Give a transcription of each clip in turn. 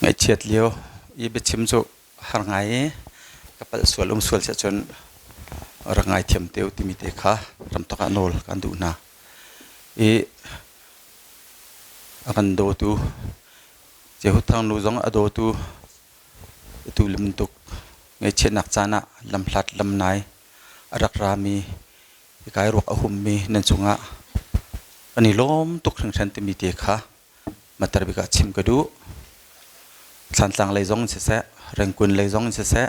Ngaihchiat lio i biachim cu har ngai i ka palh sual um sual siah cun rak ngaithiam te u timi te kha ramtak ah nawl kan duh hna. I a kan dawtu Jehuthang nu zong a dawtu atu bantuk ngaihchiatnak caan ah lamhlat lamnai a rak rami hika i ruak a hummi nan cungah kan i lawm tuk hringhran timi te kha matar bik ah chim ka duh. Thlantlang lei zong in siseh, Rengkun lei zong in siseh,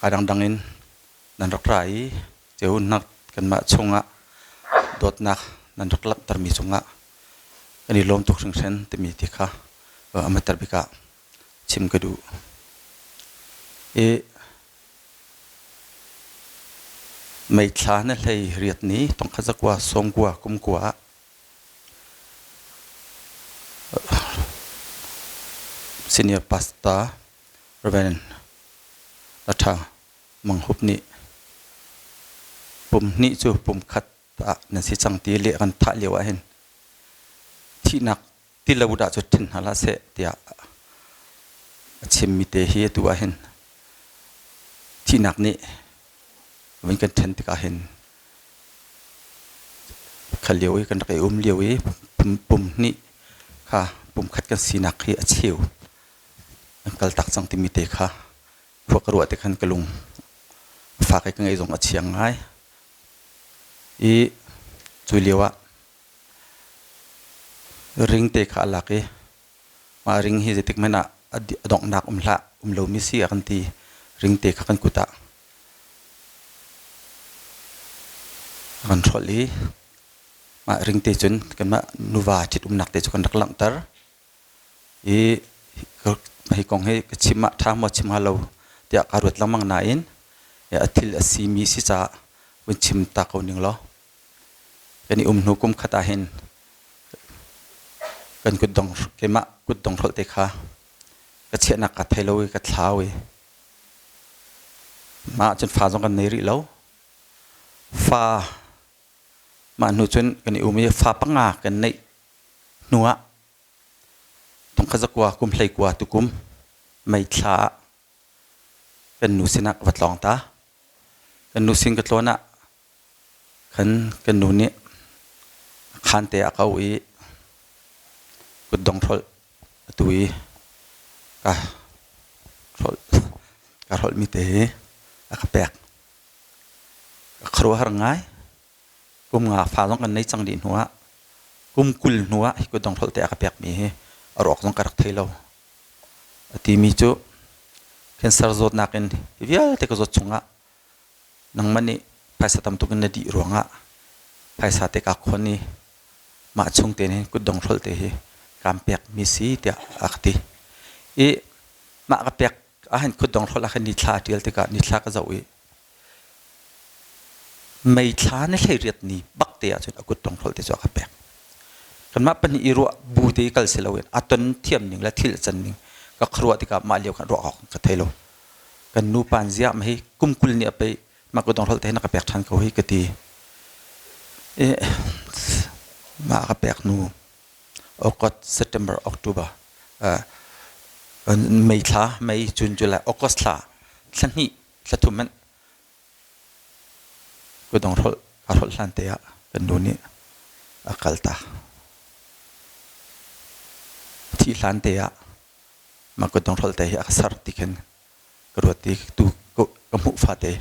a dangdang in nan rak ra i ceunak kanmah chungah dawtnak nan rak langhtermi cungah kan i lawm tuk hringhran timi ti kha a matar bik ah chim ka duh. I May thla na hlei riat ni tongkhat zakua sawmkua kumkua ah Senior Pastor Rev. Latha Mang Hup nih pum hnih cu pum khat ah nan si cang ti le kan thah lio ahhin thihnak tilo dah cu ṭhen hna hlah seh tiah a chimmi te hi atu ahhin thihnak nih vun kan ṭhen tikah hin Kha lio i kan rak i um lio i pum hnih kha pum khat kan sinak hi a cheu an kaltak cang timi te kha khua ka ruah te khan ka lung a fak i ka ngaih zong a chiang ngai. I cu lio ah ring te kha a lak i mah ring hi zeitik hmanh ah a donghnak um hlah um lomi si a kan ti ring te kha kan kut ah A kan hrolh i mah ring te cun kanmah nuva ṭhitumnak te cu kan rak langhter i hi kong hi ka chim ah ṭha maw chim hnga lo tiah kaa ruat lengmang nain a thil a simi si caah vun chim ta ko ning law kan i um hnu kum khat ah hin kan kutdong keimah kutdong hrolh te kha ka chiahnak kaa thei lo i ka thlau i Mah ahcun fa zong kan nei rih lo. Fa mah hnu cun kan i um i fa panga kan neih hnu ah thongkhat zakua kum hleikua tukum May thla ah kan nu sinah ka va tlawng ta. Kan nu sin ka tlawn ah khan kan nu nih a khaan te a ko i kutdong hrolh atu i ka hrolh ka hrolhmi te hi a ka pek. Ka khuaruahhar ngai. Kum nga fa zong kan nei cang dih hnu ah kum 20 hnu ah hi kutdong hrolh te a ka pekmi hi a ruak zong ka rak thei lo. A timi cu cancer zawtnak in hi vialte ka zawt chungah nangmah nih phaisa tam tuk in na dih ruangah phaisa te kaa khon i mah chung te nih kutdong hrolh te hi kaan pekmi si tiah a ka ti. I mah ka pek ahhin kutdong hrolh ah khin nithla a ṭial tikah nithla ka zoh i mei thla ni 18 ni bak te ahcun a kutdong hrolh te cu a ka pek. Kanmah pahnih i ruah bu te i kal si loin a ton thiam ning le thil a can ning ka khuaruah tikah mah lio khan ruah awk ka thei lo. Kan nu pan ziah ma hi kum 20 nih a pei mah kutdong hrolh te hi na ka pek ṭhan ko hi ka ti. I mah ka pek hnu August, September, October May thla, May, June, July, August thla, thla hnih, thla thum hmanh kutdong hrolh ka hrolh hlan te ah kan nu nih a kal ta. Thih hlan te ah mah kutdong hrolh te hi a ka ser ti khin ka ruat i tu ka hmuh fate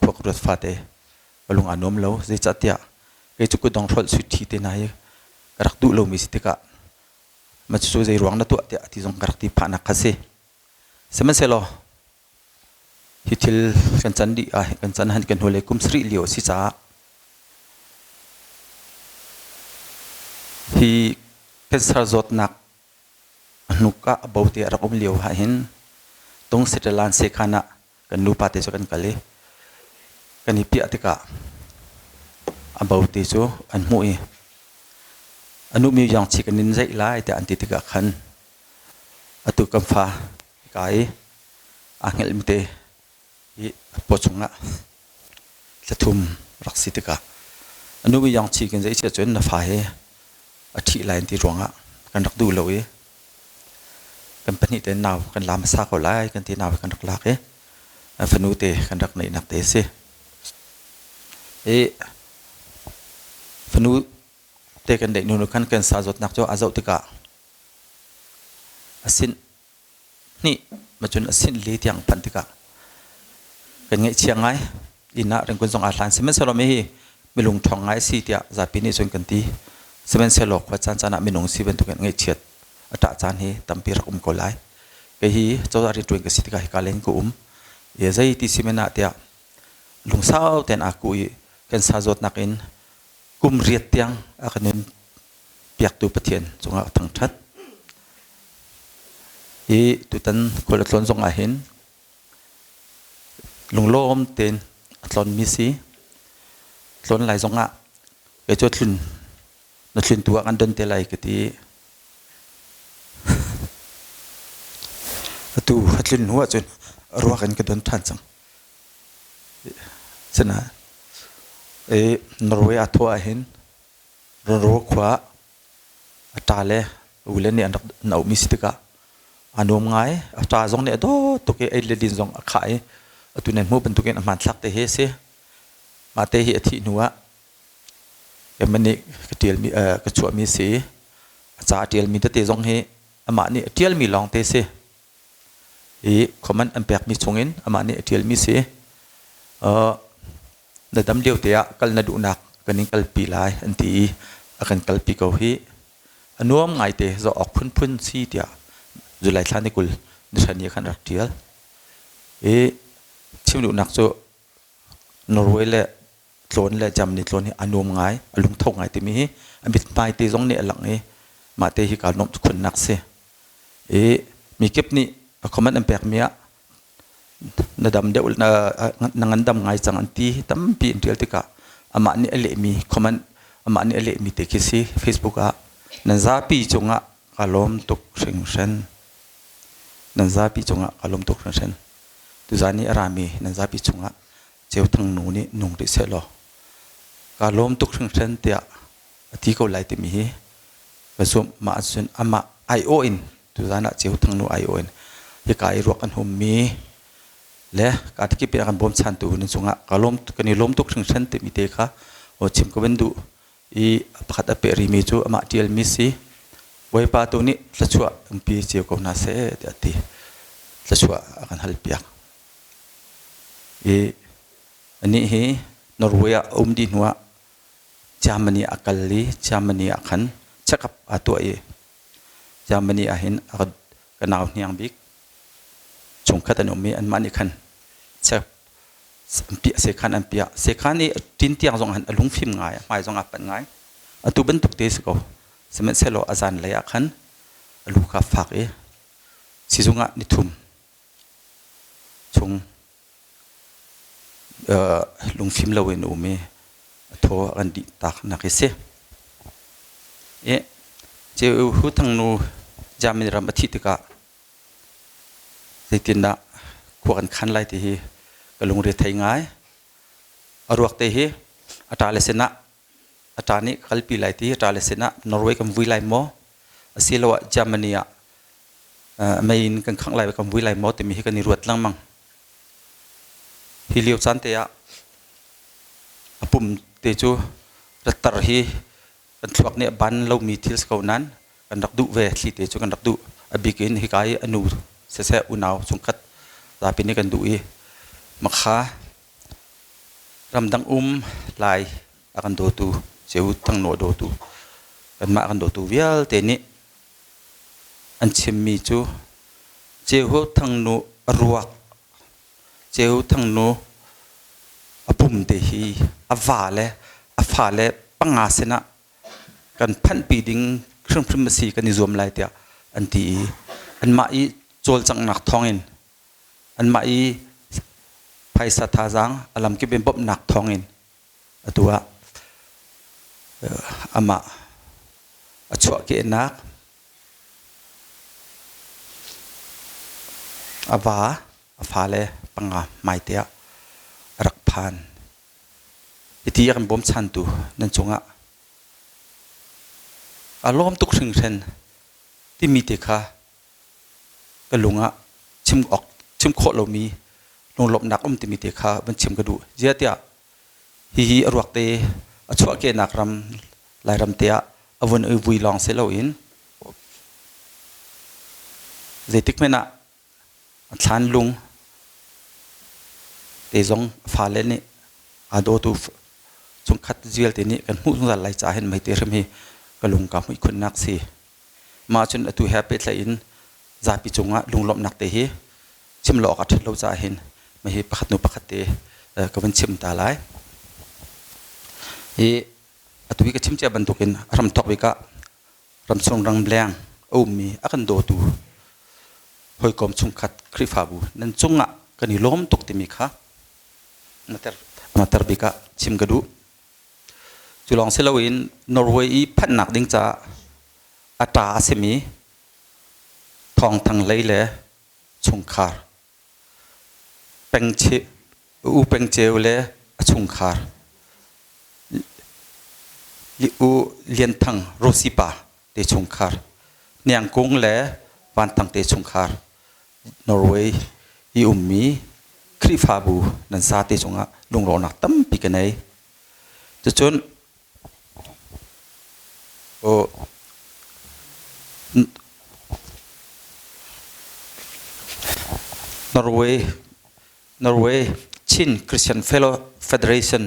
khua ka ruat fate ka lung aa nuam lo. Zeicahtiah kei cu kutdong hrolh sui ṭhi te hna hi ka rak duh lomi si tikah mah cucu zei ruang na tuah tiah ti zong ka rak ti phahnak kha si. Sihmanhsehlaw hi thil kan can dih ah kan can han kan hnulei kum sarih lio a si caah hi cancer zawtnak A hnuk ah a bote a rak um lio ahhin Tung Setalan sekhan ah kan nupa te cu kan kal i kan i piah tikah a bote cu an hmuh i a nu mi yangchi kan in zeih lai tiah an ti tikah khan atu kan fa ka i aa hngelhmi te i a paw chungah thla thum rak si tikah a nu mi yangchi kan zeih si ahcun na fa hi a ṭhih lai an ti ruangah kan rak duh lo i. Kan pahnih te nau kan la hmasa ko lai kan ti nau kan rak lak i fanu te kan rak neihnak te a si. I fanu te kan neih hnu khan cancer zawtnak cu a zoh tikah a sinh hnih macun a sinh li tiang phanh tikah kan ngaihchia ngai. Inn ah ringkun zong aa hlan. Sihmanhsehlaw mi hi milung ṭhawng ngai a si tiah zapi nih cun kan ti. Sihmanhsehlaw khua caan caan ah minung si bantukin ngaihchiat a ṭah caan hi tampi rak um ko lai. Kei hi cozah rianṭuan ka si tikah hika len ka um. I zei ti si men ah tiah lungsau tein aa kuh i cancer zawtnak in kum riat tiang a ka nun piaktu Pathian cungah ka thangṭhat. Hi tutan khual a tlawn zong ah hin lunglawm tein a tlonmi si. Tlawn lai zong ah kei cu tlun na tlun tu ah kan don te lai ka ti. Atu a tlun hnu ahcun ruak in ka don ṭhan cang. Sinain Norway aa thawh ahhin Ronro khua a ṭa le ule nih an rak an auhmi si tikah aa nuam ngai. A ṭa zong nih a dawt tuk i ei le din zong a khah i atu nan hmuh bantukin a hmanthlak te hi a si. Mah te hi a thih hnu ah keimah nih ka ṭialmi ka chuahmi a si i a ca a ṭialmi tete zong hi amah nih a ṭialmi lawngte a si. I comment an pekmi chungin amah nih a ṭialmi si. Na dam lio te ah kal na duhnak kan in kalpi lai an ti i a kan kalpi ko hi. A nuam ngaite zoh awk phunphun si tiah July thla ni 20 ni hra ni khan rak ṭial. I chim duhnak cu Norway le tlawn le Germany tlawn hi a nuam ngai, a lungtho ngai timi hi a mithmai te zong nih a langh i mah te hi kaa nuamh khunnak si. I mikip nih a comment an pekmi ah na dam deuh na, na ngandam ngai cang an ti tampi an ṭial tikah amah nih a lehmi comment amah nih a lehmi te khi si Facebook ah nan zapi cungah kaa lawm tuk hringhran. Nan zapi cungah kaa lawm tuk hringhran. Tuzaan i a rami nan zapi chungah Ceuthang nu nih nung rih sehlaw kaa lawm tuk hringhran tiah a ti ko lai timi hi ka zumh. Mah ahcun amah aiawh in tuzaan ah Ceuthang nu aiawh in hika i ruak an hummi le kaa tikip in a kan bawmchantu nan cungah kaa lawm kan i lawm tuk hringhran timi te kha aw chim ka van duh i pakhat a peh rimi cu amah ṭialmi si. Bawipa tu nih thluachuah umpi cio ko hna seh tiah a ti. Thluachuah a kan halpiak. I anih hi Norway ah a um dih hnuah Germany a kal i Germany ah khan check-up aa tuah i Germany ah hin a ka nau hniang bik chungkhat an um i anmah nih khan check an piah sekhan an piah. Sekhan i ṭin tiang zong han a lungfim ngai, a hmai zong aa panh ngai. Atu bantuk te si ko. Sihmanhsehlaw a zanlei ah khan a lu kha fak i sizung ah nithum chung lungfim loin a um i a thaw a kan dih tak nak hi si. I Ceu Hu Thang nu Germany ram a thih tikah zeitindah khua kan khan lai ti hi ka lungre thei ngai. A ruak te hi a ṭa le sinah a ṭa nih ka kalpi lai ti a ṭa le sinah Norway kan vui lai maw asiloah Germany ah mei in kan khangh lai kan vui lai maw timi hi kan i ruat lengmang. Hi lio caan te ah a pum te cu rattar hi kan thluak nih a ban lomi thil si ko nain kan rak duh ve thli te cu kan rak duh. A bik in hika i a nu siseh unau chungkhat zapi nih kan duh i makha ramdang um lai a kan dawtu Ceu Thangnu a dawtu kanmah a kan dawtu vialte nih an chimmi cu Ceu Thangnu a ruak Ceu Thangnu a pum te hi a va le a fale panga sinah kan phanhpi ding hrimhrim a si kan i zuam lai tiah an ti i anmah i cawlcanghnak thawngin anmah i phaisa thazaang a lamkip in bawmhnak thawngin atu ah amah a chuahkehnak a va a fale panga hmaite ah a rak phan. Hiti a kan bawmchantu nan cungah aa lawm tuk hringhran timi te kha. Ka lung ah chim awk chim khawh lomi lunglawmhnak um timi te kha van chim ka duh. Ziah tiah hihi a ruak te a chuahkehnak ram Lairam te ah a vun i vui lawng si loin zeitik hmanh ah a thlan lung te zong fale nih aa dawtu chungkhat vialte nih kan hmuh zungzal lai caah hin meite hrim hi ka lung kaa hmuih khunnak si. Mah cun atu he pehtlaih in zapi cungah lunglawmhnak te hi chim lo awk a ṭhat lo caah hin mah hi pakhat hnu pakhat te ka vun chim ta lai. Hi atu hi ka chim cia bantukin a hramthawk bik ah ramchung ramleng a ummi a kan dawtu hawikom chungkhat Khrihfabu nan cungah kan i lawm tuk timi kha mater bik ah chim ka duh. Cu lawng si loin Norway i phanhnak ding caah a ṭa a simi Thawngthang Hlei le chungkhar U Peng Ceu le a chungkhar U Lian Thang Rosi pa te chungkhar Hniang Kung le Van Thang te chungkhar Norway i ummi Khrihfabu nan sa te cungah lungrawhnak tampi ka nei. Cucun Norway Norway Chin Christian Fellow Federation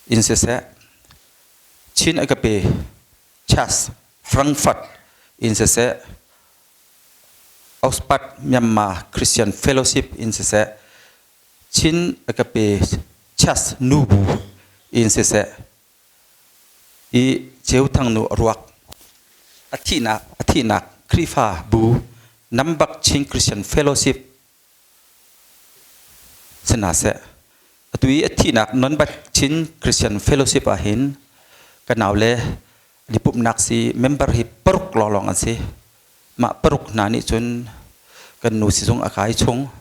in siseh Chin Agape Church Frankfurt in siseh Oxford Myanmar Christian Fellowship in siseh Chin Agape Church Nubu in siseh i Ceu Thang nu ruak a thihnak a thihnak Khrihfa bu Nambak Chin Christian Fellowship si hna seh. Atu i a thihnak Nonbak Chin Christian Fellowship ah hin ka naule an i pumhnak si member hi paruk lawnglawng an si. Mah paruk hna nih cun kan nu sizung a kai chung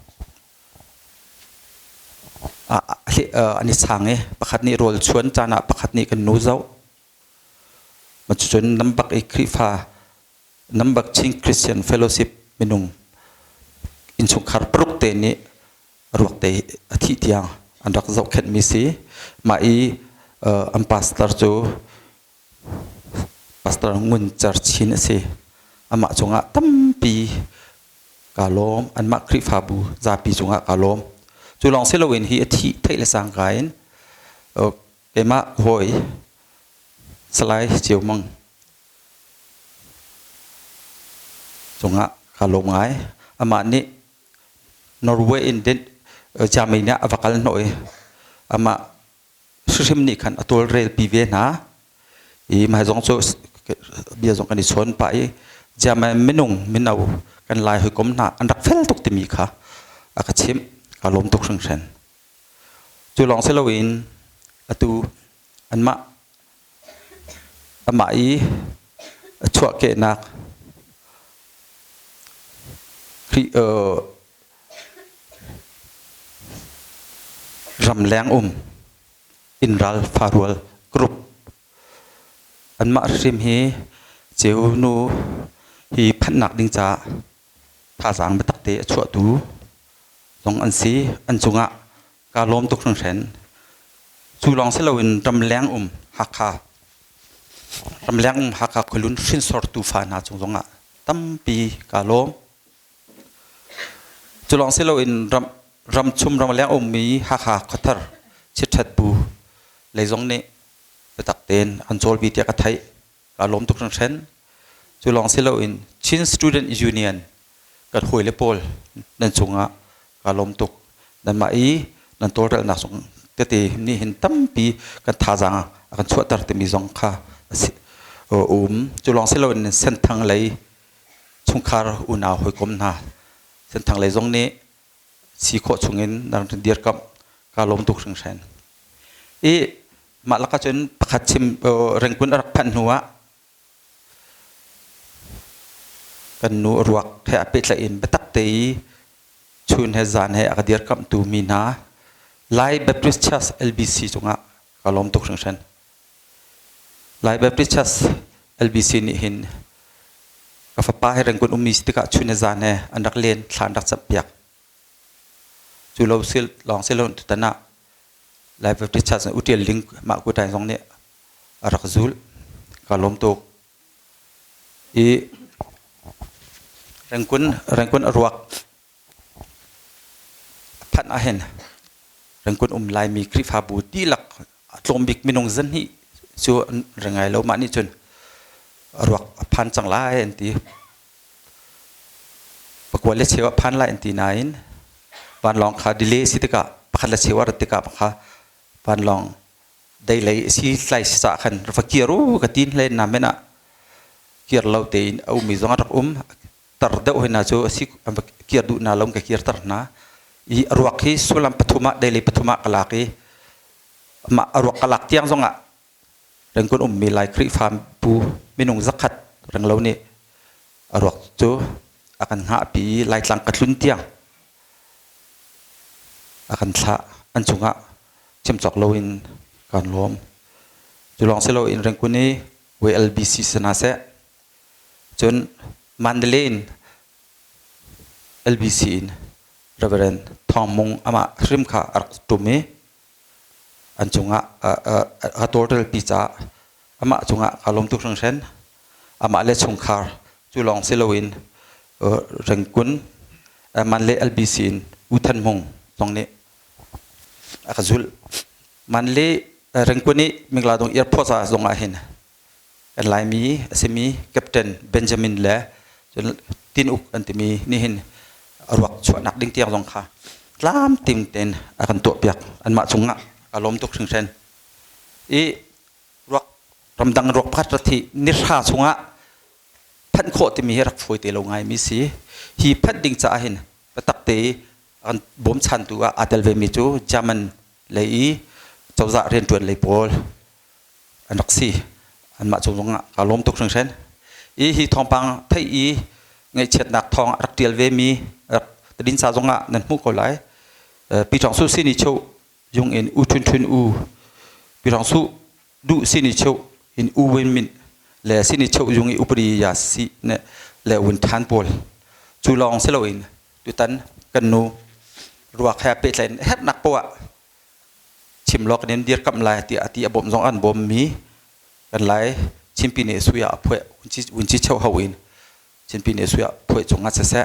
an i chang i pakhat nih rawl chuan caan ah pakhat nih kan nu zoh. Cucun Nambak i Khrihfa Nambak Chin Christian Fellowship minung innchungkhar paruk te nih ruak te a thih tiang an rak zohkhenhmi si. Mah i an pastor cu Pastor Ngun Cer Chin a si. Amah cungah tampi kaa lawm. Anmah Khrihfabu zapi cungah kaa lawm. Cu lawng si loin hi a thih theih le cangka in keimah hawi Salai Ceu Mang cungah kaa lawm ngai. Amah nih Norway in Germany ah a va kal hnawh i amah hrimhrim nih khan a tawlrelpi ve hna i mah zong cu bia zong kan i chawn pah i German minung mino kan Lai hawikom hna an rak fel tuk timi kha a ka chimh. Ka lawm tuk hringhran. Cu lawng si loin atu anmah amah i a chuahkehnak Khrih Ramleng um innral farual group anmah hrim hi ceu nu hi phanhnak ding caah thazaang biatak te a chuahtu zong an si. An cungah kaa lawm tuk hringhran. Cu lawng si loin ramleng um Hakha ramleng um Hakha khualun hrinsortu fa hna cung zongah tampi kaa lawm. Cu lawng si loin ram ramchum ramleng ummi Hakha khuathar chiṭhat bu lei zong nih biatak tein an cawlpi tiah ka theih. Kaa lawm tuk hringhran. Cu lawng si loin Chin Student Union kan hawile pawl nan cungah kaa lawm tuk. Nanmah i nan tawlrelnak zong tete nih hin tampi kan thazaang a kan chuahter timi zong kha a si um. Cu lawng si loin Senthang lei chungkhar unau hawikom hna Senthang lei zong nih si khawh chungin nan rak dirkamh kaa lawm tuk hringhran. I mah lakah cun pakhat chim Rengkun a rak phanh hnu ah kan nu ruak he a pehtlaih in biatak te i chun he zan he a ka dirkamhtu mi hna Lai Baptist Church LBC cungah kaa lawm tuk hringhran. Lai Baptist Church LBC nih hin Ka fapa he Rangoon ummi si tikah chun le zan he an rak len thla an rak campiak. Cu lo sil lawng si lo tutan ah Lai Baptist Church U Tial Ling mah kutai zong nih a rak zul. Ka lawm tuk. I Rangoon Rangoon a ruak phanh ahhin Rangoon um Laimi Khrihfabu dihlak a tlawm bik minung zahnih cu an ra ngai lo. Mah nih cun a ruak a phan cang lai an ti. Pakua le cheu a phan lai an ti nain vanlawng kha delay si tikah pakhat le cheu a rat tikah kha vanlawng dei lei a si tlai si caah khan va kir u ka tin hlen na men ah kir lo tein a ummi zong a rak um. Tar deuh hoi hna cu a si an va kir duh hna lo ka kirter hna i a ruak hi sullam pathum ah daily pathum ah ka lak i mah a ruak ka lak tiang zong ah Rangoon ummi Lai Khrihfa bu minung zakhat renglo nih a ruak cu a kan hngahpi i Laitlang ka tlun tiang a kan thlah. An cungah chim cawk loin kan lawm. Cu lawng si loin Rangoon i WLBC si hna seh, cun Mandalay in LBC in Reverend Thawng Mung amah hrim kha a rak ṭum i an cungah a tawlrelpi caah amah cungah kaa lawm tuk hringhran. Amah le chungkhar cu lawng si loin Rengkun Mandalay LBC in U Than Hmung zong nih a ka zulh. Mandalay Rengkun i Mingladung Airport ah zong ah hin kan Laimi a simi Captain Benjamin le cun Tin Uk an timi nihin a ruak chuahnak ding tiang zong kha tlamtling tein a kan tuahpiak. Anmah cungah ka lawm tuk hringhran. I ruak ramdang ruak pakhat rat hi nihra chungah phanh khawh timi hi rak fawi te lo ngaimi si. Hi phanh ding caah hin biatak te i an bawmchantu ah aa tel vemi cu German lei i cozah rianṭuan lei pawl an rak si. Anmah cung zongah kaa lawm tuk hringhran. I hi thawngpang theih i ngaihchiatnak thawng a rak ṭial vemi rak tadinca zongah nan hmuh ko lai. Pi Ṭawng Su Sini Cheu yung in U Ṭhun Ṭhun U, Pi Ṭawng Su Duh Sini Cheu in U Win Min le Sini Cheu yung i upadi ya si ne le Win Than pawl. Cu lawng si loin tutan kan nu ruak he pehtlaih in herhnak poah chim law kan in dirkamh lai tiah ti a bawmh zong an bawmmi kan lai Chinpi nih sui ah phuai unci cheu ho in Chinpi nih sui ah phuai cungah siseh,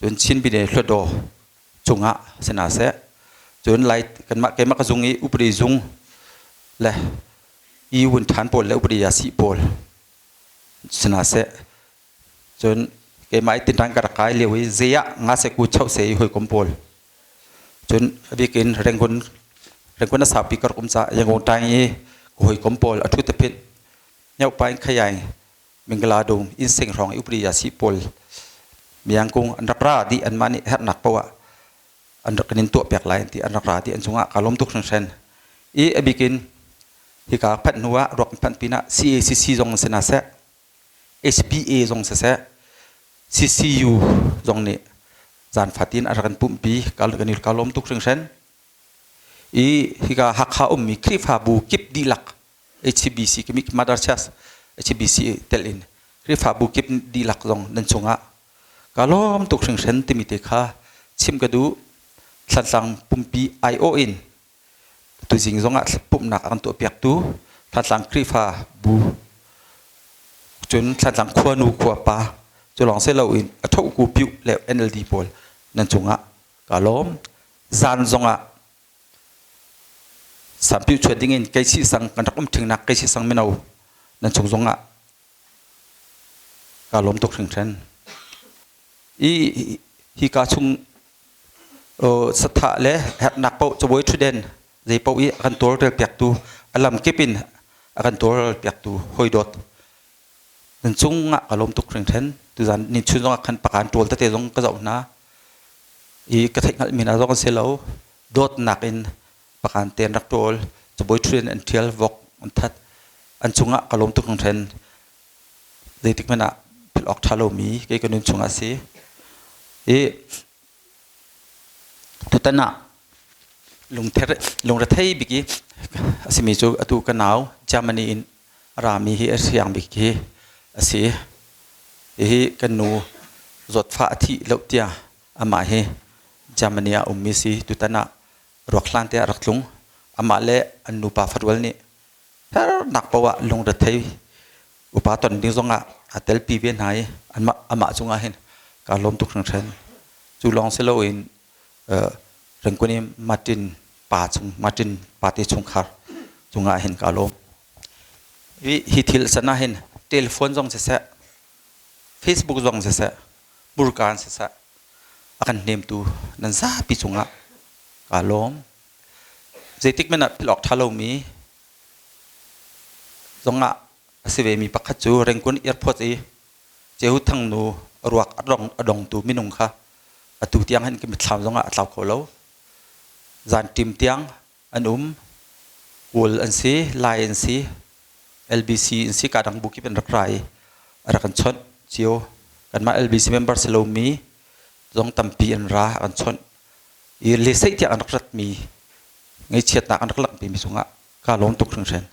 cun Chinpi nih Hluttaw cungah sina seh, cun lai kanmah keimah ka zung i upadi zung le i wun ṭhan pawl le upadi yasi pawl sina seh, cun keimah i tinṭan ka rak kai lio i zei ah nga se ku chau se i hawikom pawl, cun a bik in Rangoon Rangoon a saupi ka rak um caah Yangon taing i ka hawikom pawl a ṭhu te phit Nyohpa in Khayai Mingaladung Insein hrawng i upadi yasi pawl miangkung an rak ra dih. Anmah nih herhnak paoh ah an rak kan in tuahpiak lai an ti. An rak ra dih. An cungah kaa lawm tuk hringhran. I a bik in hika phanh hnu ah ruak phanh pinah CACC zong si hna seh, HBA zong siseh, CCU zong nih zan fatin a rak kan pumhpi. Kan i ka lawm tuk hringhran. I hika Hakha ummi Khrihfabu kip dihlak, HBC kimi Mother Church HBC tel in Khrihfabu kip dihlak zong nan cungah ka lawm tuk hringhran timi te kha chim ka duh. Thantlang pumpi aiawh in tuzing zongah pumhnak a kan tuahpiaktu Thantlang Khrihfa bu, cun Thantlang khuanu khuapa, cu lawng si loin a thohku piuh le NLD pawl nan cungah ka lawm. Zan zongah sampiuh chuat dingin Keisih sang kan rak um ṭhingnak Keisih sang mino nan chung zongah ka lawm tuk hringhran. I hika chung sathah le herhnak paoh cabuai ṭhutden zei paoh i a kan tawlrel piaktu, a lam kip in a kan tawlrel piaktu hawidawt nan cungah ka lawm tuk hringhran. Tuzan ni chun zongah khan pakan ṭawl tete zong ka zoh hna i ka theih hngalhmi hna zong an si lo. Dawtnak in pakan te an rak ṭawl, cabuai ṭhutden an ṭhial, vok an that. An cungah ka lawm tuk hringhran. Zeitik hmanh ah philh awk ṭha lomi kei ka nun chungah a si. I tutan ah lungrethei bik i a simi cu atu ka nau Germany in a rami hi a siang bik hi a si. Hihi kan nu zawtfah a thih lo tiah amah hi Germany ah ummi si. Tutan ah ruak hlan te ah rak tlung. Amah le an nupa farual nih hernak paoh ah lungrethei upa ton ding zongah aa telpi ve hna i anmah amah cungah hin kaa lawm tuk hringhran. Cu lawng si loin Rengkun i Martin pa chung Martin pate chungkhar cungah hin kaa lawm. Hi, hi thil san ah hin telephone zong siseh, Facebook zong siseh, burkaan siseh, a kan hnemtu nan zapi cungah kaa lawm. Zeitik hmanh ah philh awk ṭha lomi zongah a si vemi pakhat cu Rangoon Airport i Cehu Thang nu ruak a dong a dongtu minung kha atu tiang hin ka mitthlam zongah a tlau kho lo. Zan ṭim tiang an um. Kawl an si, Lai an si, LBC an si, ka dang bu kip an rak ra i a rak kan chawnh cio. Kanmah LBC member si lomi zong tampi an ra an chawnh. I leseih tiang an rak ratmi ngaihchiatnak an rak langhpimi cungah kaa lawm tuk hringhran.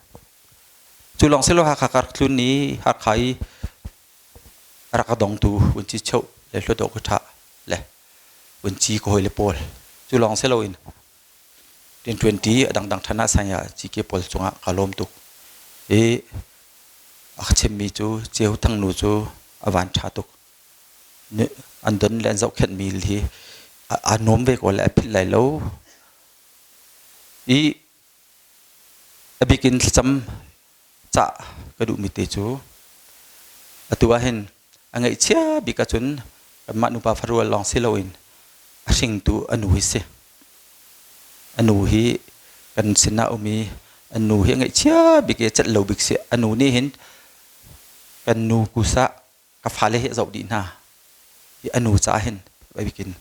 Cu lawng si lo Hakha ka rak tlun i Hakha i a rak ka dongtu Vunci Cheuh le Hluttaw ka ṭha le Vunci ka hawile pawl. Cu lawng si loin rianṭuanṭi a dangdang ṭhan ah saya CK pawl cungah kaa lawm tuk. I a ka chimmi cu Ceu Thang nu cu a van ṭha tuk. An don le an zohkhenhmi hi aa nuam ve ko le a philh lai lo. I a bik in thlacam cah ka duhmi te cu atu ah hin a ngaihchia bik ahcun kanmah nupa farual lawng si loin a hringtu a nu hi si. A nu hi kan sinah um i a nu hi a ngaihchia bik i a celh lo bik si. A nu nih hin kan nu kusah ka fale hi a zoh dih hna. Hi a nu caah hin a bik in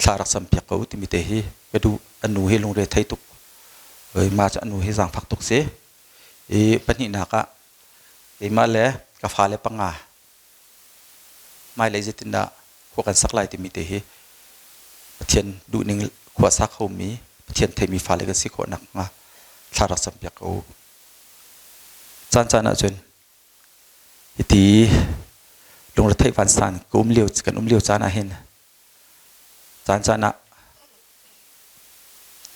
thla rak campiak ko timi te hi ka duh. A nu hi lungre thei tuk. Mah cu a nu hi zaangfak tuk si. I pahnihnak ah keimah le ka fale panga hmailei zeitindah khua kan sak lai timi te hi Pathian duhning khua sa khomi Pathian theimi fale kan si khawh nakhnga thla rak campiak ko u. Caan caan ahcun hiti lungretheih vansan ka um lio kan um lio caan ah hin caan caan ah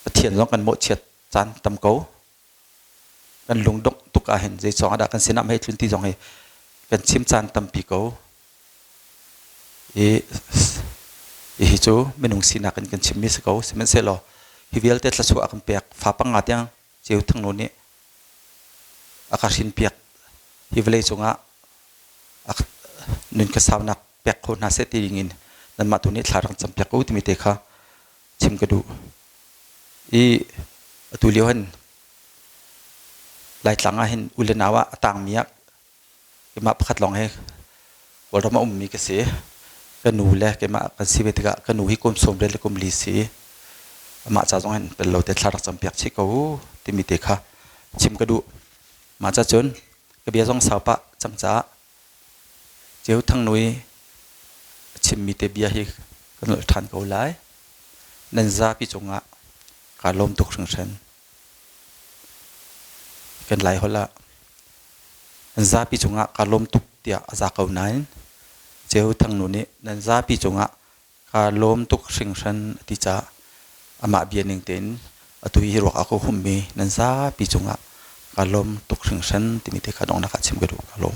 Pathian zong kan mawhchiat caan tam ko. Kan lungdongh tuk ah hin zei cawng dah kan sinah mei tlun ti zong hi kan chim caan tampi ko. I hi cu minung sinak in kan chimmi si ko. Sihmanhsehlaw hi vialte thluachuah a kan pek fa panga tiang Ceu Thangnu nih a ka hrinpiak. Hi vawlei cungah nun ka saunak pek kho hna seh ti dingin nanmah tu nih thla rak campiak ko timi te kha chim ka duh. I atu lio hin Laitlang ah hin u le nau ah a tangmi ah keimah pakhat lawng hi Kawlram a ummi ka si. Ka nu le keimah kan si ve tikah ka nu hi kum 30 le kum li si. Amah ca zong hin pel lo te thla rak campiak chih ko timi te kha chim ka duh. Mah ca cun ka bia zong sau pah cang caah Ceu Thang Nui a chimmi te bia hi kan nolh ṭhan ko lai. Nan zapi cungah kaa lawm tuk hringhran. Kan Laiholh ah nan zapi cungah kaa lawm tuk tiah a za ko nain Ceu Thang Nu nih nan zapi cungah kaa lawm tuk hringhran a ti caah amah bia ning tein atu hi ruak a ka hummi nan zapi cungah kaa lawm tuk hringhran timi te kha donghnak ah chim ka duh. Kaa lawm.